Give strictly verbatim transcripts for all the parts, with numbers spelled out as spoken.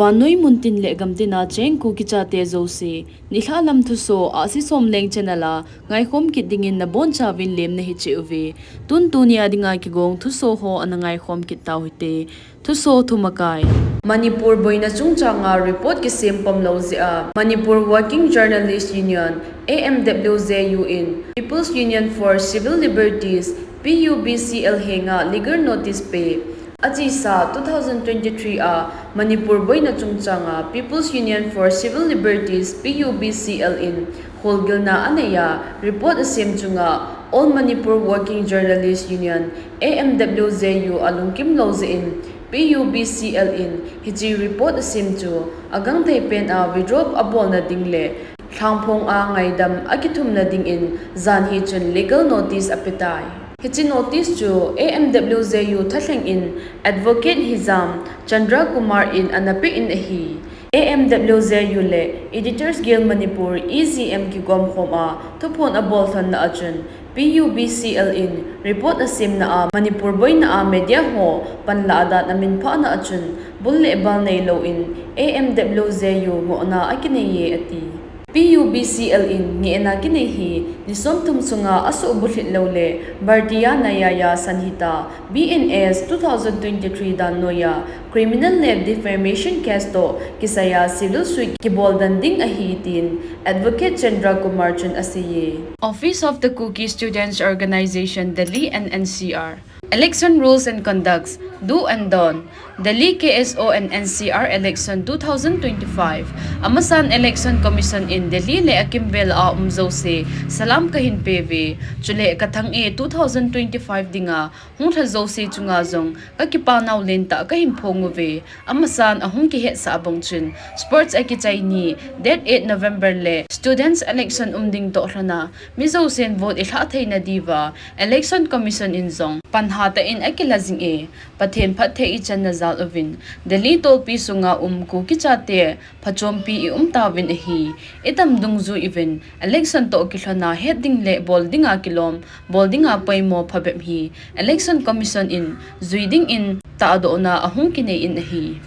Vannoi muntin le gamtina cheng Kuki chate jouse, nilhah lam thuso Ahsi Somleng channel a ngaikhom kit dingin nabonchauvin lemna hicheh uve. Tun tunia dinga kigong thuso ho ana ngaikhom kit tau hite. Thuso thumakai. Manipur boina chungchanga report kisem pom lou jeh a Manipur Working Journalist Union, A M W J U, in People's Union for Civil Liberties, P U B C L henga legal notice pe. Achesa two thousand twenty-three a Manipur boina chungchanga People's Union for Civil Liberties, P U B C L in kholgilna aneiya report asem chunga All Manipur Working Journalist Union, A M W J U alungkim lou jeh in P U B C L in hiche report asem chu agangthei pena withdraw abolna ding le lhangphong a ngaidam akithumna dingin janhi chun legal notice apetai. Hiche notice chu A M W J U thalheng in advocate hijam Chandra Kumar in ana pe in ahi. A M W J U le Editors Guild Manipur, E G M kigomkhom a thuphon abol lhonna achun P U B C L in report asemna a Manipur boina a media ho panla dan amin phahna achun bul le bal neilou in A M W J U ngohna akineiye ati. P U B C L in ngehna kinei hi ni somthum sunga asuhbulhit lou le Bharatiya Nyaya Sanhita, B N S, two thousand twenty-three dan noiya criminal le defamation case toh kisaiya civil suit kibol den ding ahi tin Advocate Chandra Kumar chun aseiye. Office of the Kuki Students Organization, Delhi and N C R. Election rules and conducts, do and don't. Delhi K S O and N C R election two thousand twenty-five. Amasan Election Commission in Delhi le akimvel a um jouse salam kahin peuve. Chule kathang e two thousand twenty-five dinga hung lha jouse chunga jong kakipa nau lentah kahin phong uve. Amasan ahung kihetsah bang chun sports akichai ni date eight November le students election um ding toh lhona mi jousen vote ilhah theina diuva Election Commission in jong pan hatah in akila jing e. Pathen phatthei ichanna jal uvin Delhi tolpi sunga um Kuki chate phachompi i um tauvin ahi. Idam dungjui uvin election toh kilhona het ding le bol dinga kilom, bol dinga poimo phabep hi Election Commission in jui dingin tahdohna ahung kinei in ahi.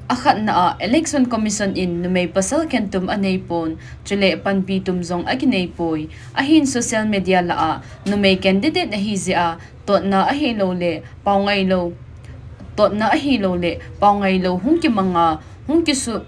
Akhatna a Election Commission in numei pasal khentum aneipon, chule panpi tum jong akineipoi. Ahin social media lah a numei candidate ahi jeh a totna ahilou le paongailou, totna ahilou le paongailou hung kimanga hung kisu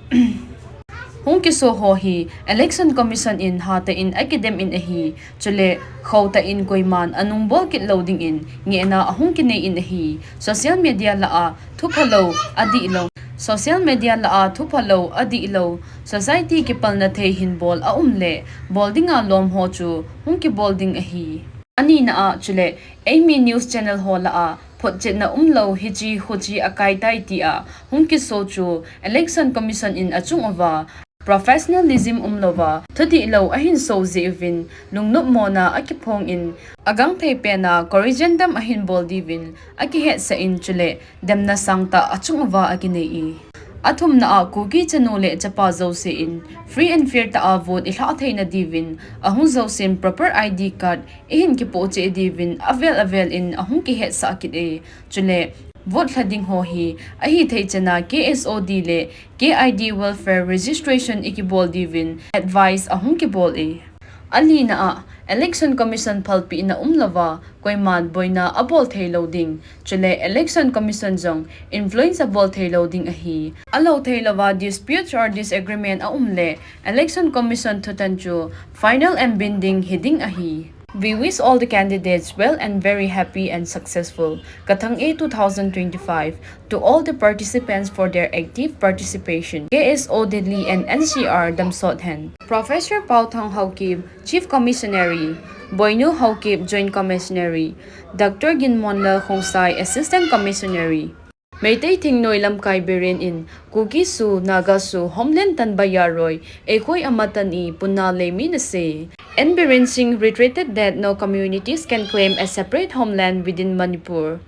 hung kiso ho hi Election Commission in hatah in akidem in ahi. Chule khotah in koiman anung bol kit lou dingin ngehna ahung kinei in ahi. Social media lah a thuphalou, adihlou. Social media lah a thuphalou, adihlou. Society kipalna thei hin bol aum le bol dinga lom ho chu hung kibol ding ahi. Anina a chule eimi news channel ho lah a photchetna umlou, hiche hoche akaitai tia hung kiso chu Election Commission in achung uva professionalism umlouva thudihlou ahin so jeh uvin lungnopmona akiphong in agangthei pena corrigendum ahin bol diuvin akihetsah in chule demna sangtah achung uva akinei e. Athumna a Kuki chanu le chapa jouse in free and fair tah a vote ilhah theina diuvin ahung jousen proper I D card ihin kipoh cheh diuvin avel avel in ahung kihetsah kit e. Chule vote lha ding ho hi ahithei chana K S O D le K I D welfare registration ikibol diuvin advice ahung kibol e. Alina a Election Commission phalpehna umlouva koiman boina abol theilou ding, chule Election Commission jong influence abol theilou ding ahi. Alou theilouva dispute or disagreement aum le Election Commission thutan chu final and binding hiding ahi. We wish all the candidates well and very happy and successful Kathang A two thousand twenty-five to all the participants for their active participation. K S O Delhi and N C R damsot hen. Professor Paothang Haokip, Chief Commissionary, Boinu Haokip, Joint Commissionary, Doctor Ginmonlal Khongsai, Assistant Commissionary. Meitei thingnoi lamkai Biren in Kuki su, Naga su, homeland tanba yaroi, eikhoi amatan i punna leimi nase. N Biren Singh reiterated that no communities can claim a separate homeland within Manipur.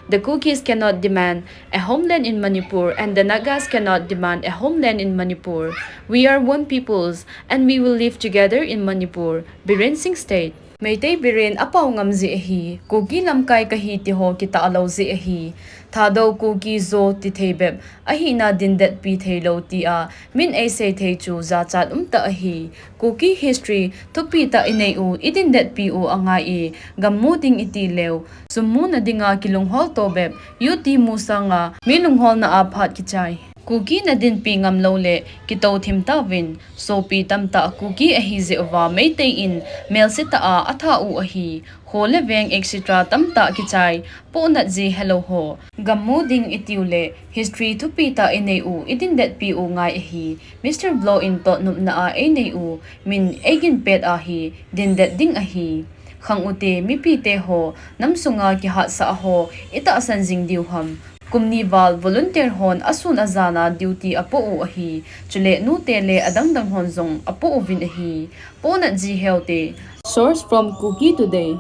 The Kukis cannot demand a homeland in Manipur and the Nagas cannot demand a homeland in Manipur. We are one peoples and we will live together in Manipur, Biren Singh state. Meitei Biren apao ngam jeh ahi, Kuki lamkai kahi tiho kitah lou jeh ahi. Thadou Kuki Zo tithei bep ahina dindetpi theilou tia min eisei thei chu jachat umtah ahi. Kuki history thupi tah inei u, idindetpi u angai e, gam mu ding iti leu, sum muna dinga kilunghol to bep, U T mu sanga mi lungholna a phat kichai. Kuki na dinpi ngam lou le, kitou thim tauvin, sopi tamtah Kuki ahi jeh uva Meitei in melse tah a atha u ahi, kho le veng et cetera tamtah kichai, pohnat ji helou ho. Gam mu ding itiu le, history thupi tah inei u, idindetpi u ngai ahi, Mister Blow in totnopna a einei u, min eigin pet ahi, dindet ding ahi. Khang ute, mipite ho, nam sunga kihatsah ho, itahsan jing diu ham. Kum ni val volunteer hon asun ajana duty apoh u ahi. Chule nute le adangdang hon jong apoh uvin ahi. Pohnat ji heute. Source from Kuki Today.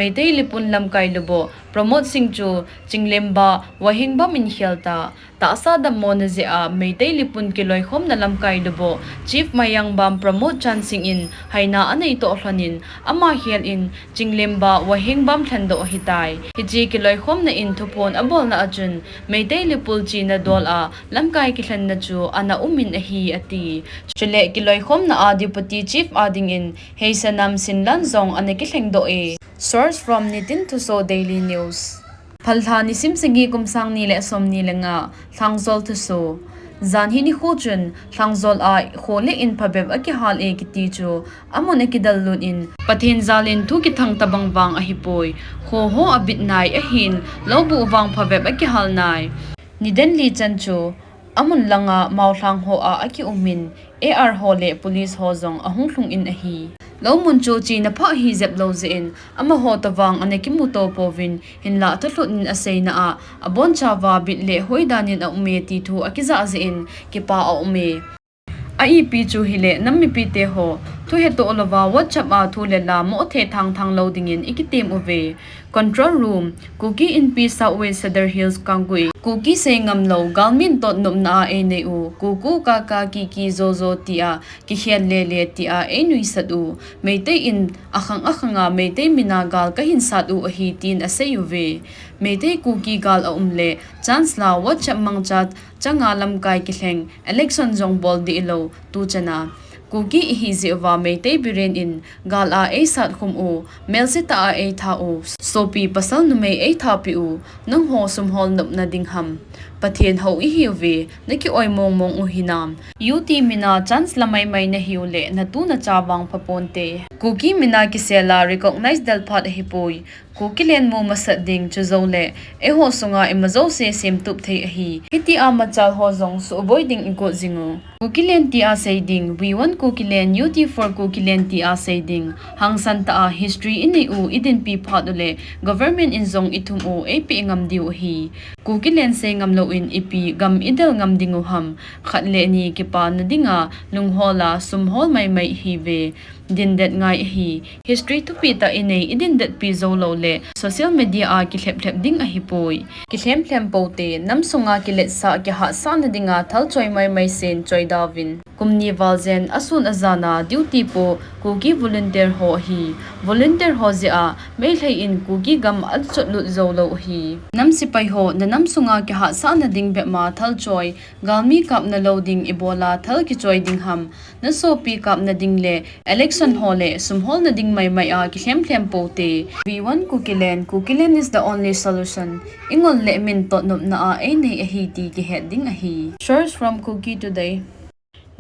Meitei Lipun lamkai lubo Pramod Singh chu Chinglemba Wahengbam in khel ta. Tahsa dammona jeh a Meitei Lipun kiloikhomna lamkai lubo Chief Mayangbam Pramod Chan Singh in haina anei toh lhonin ama khel in Chinglemba Wahengbam lhendoh ahitai. Hiche kiloikhomna in thuphon abolna a chun Meitei Lipul china dol a lamkai kilhenna chu ana um in ahi ati. Chule kiloikhomna a Deputy Chief a dingin Heisanam Sinlan jong ana kilhengdoh e. Source from Nitin Thuso Daily News. Phalha nisim sagi kum sang ni le som ni le nga, Lhangjol thuso. Jan hi nikho chun, Lhangjol a kho le in phabep akihal e kiti chu, amun akidal lut in, Pathen jal in thu kithang tabang vang ahipoi, kho ho abit nai ahin, lou buh vang phabep akihal nai. Nidan li chan chu, amun langa Maolhang ho a akium in, A R ho le police ho jong ahung lhung in ahi. Lou mun chu china pha ahi jep lou jeh in, amaho tobang ana kimu to pouvin, hinlah thulhut in aseina a, abonchauva bit le hoidan in aum e ti thu akijah jeh in, kipa aum e. A ipi chu hile, nam mipite ho, thu hetoh louva WhatsApp a thu le la moh thethang thang lou dingin ikitem uve. Control Room, Kuki Inpi South West Sadar Hills Kangpokpi. Kuki sei ngam lou, galmin totnopna a einei u, Kuku Kaka Kiki Zozo tia, kikhel lele tia einuisat u. Meitei in akhang akhang a Meitei mina gal kahin sat u ahi tin asei uve. Meitei Kuki gal aum le, chance la WhatsApp mangcha changa lamkai kilheng, election jong bol dih lou, tuchan a. Kuki ihi jeh uva Meitei Biren in gal a eisat khum u, melse tah a eitha u, sopi pasal numei eithapi u, nangho sumhol nopna ding ham. Pathen hou ihiuve, naki oi mong mong u hinam. U T mina chance la mai mai nahiu le, natu nacha vang phaponte. Kuki mina kisel a recognize del phat ahipoi. Kukiland mu masat ding chu jou le, eiho sunga ima jouse semtup thei ahi. Hitia machal ho jong suboi ding igot jing u. Kukiland tia sei ding, we want Kukiland, U T for Kukiland tia sei ding. Hangsan tah a history inei u idinpi phat u le, government in jong ithum u eipeh ngam diu ahi. Kukiland sei ngam lou in ipi gam idel ngam ding u ham. Khat le ni kipana dinga, lunghol a, sumhol mai mai ihiuve. Dindet ngai ahi. History thupi tah inei, idindetpi jou lou le, social media a kilhep lhep ding ahipoi. Kilhem lhem poute, nam sunga kiletsah, kihatsahna dinga thal choi mai mai sen choi dauvin. Kum ni val jen asun ajan a duty po Kuki volunteer ho ahi. Volunteer ho jeh a Meitei in Kuki gam achotlut jou lou ahi. Nam sepai ho, na nam sunga kihatsahna ding bep ma thal choi, galmi kapna lou ding ibola thal kichoi ding ham, na sopi kapna ding le election ho le sum holna ding maimai a kilhem lhem pou te. We want Kukiland, Kukiland is the only solution. I ngol le min totnopna a einei ahi ti kihet ding ahi. Source from Kuki Today.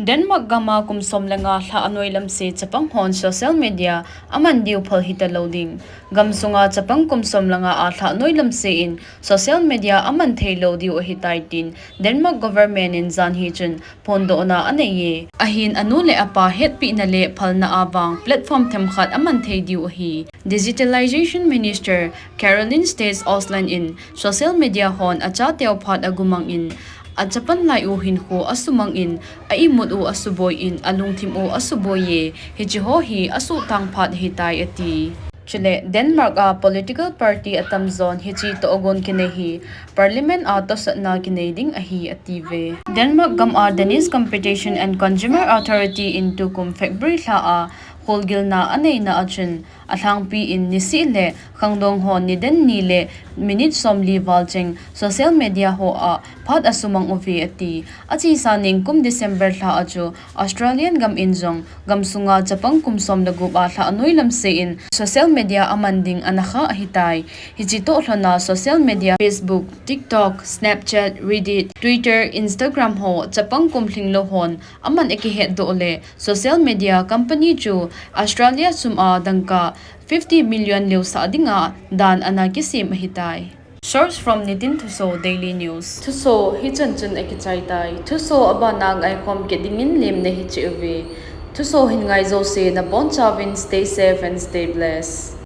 Denmark gam a kum som le nga lha anoi lam se chapang hon social media aman diu phal hita lou ding. Gam sunga chapang kum som le nga a lha anoi lam se in social media aman thei lou diu ahitai tin Denmark government in jan hi chun phondohna anei e. Ahin anu le apa hetpina le phalna a vang platform themkhat aman thei diu ahi. Digitalization Minister Caroline Sten Olsen in social media hon achateu phat agumang in, achapan lai u hinkho asumang in, a imut u asuboi in, alungthim u asuboi e, hiche ho hi asuhtang phat ahitai ati. Chule Denmark a political party atamjon hiche tohgon kinei hi Parliament a tosatna kinei ding ahi atiuve. Denmark gam a Danish Competition and Consumer Authority in tukum February lha a kholgilna aneina a chun, alhangpi in nisih le khangdong hon niden ni le minute somli val cheng social media ho a phat asumang uve ati. Achesa ningkum December lha a chu Australian gam in jong gam sunga chapang kum som le gup a lha anoi lam se in social media aman ding ana kha ahitai. Hiche toh lhon a social media, Facebook, TikTok, Snapchat, Reddit, Twitter, Instagram ho chapang kum lhinglou hon aman akihetdoh le social media company chu Australia sum a dangka fifty million leusah dinga dan ana kisem ahitai. Source from Nitin Thuso Daily News. Thuso hichan chun akichai tai. Thuso abana ngaikhom kit dingin lemna hiche uve. Thuso hin ngai jouse nabonchauvin stay safe and stay blessed.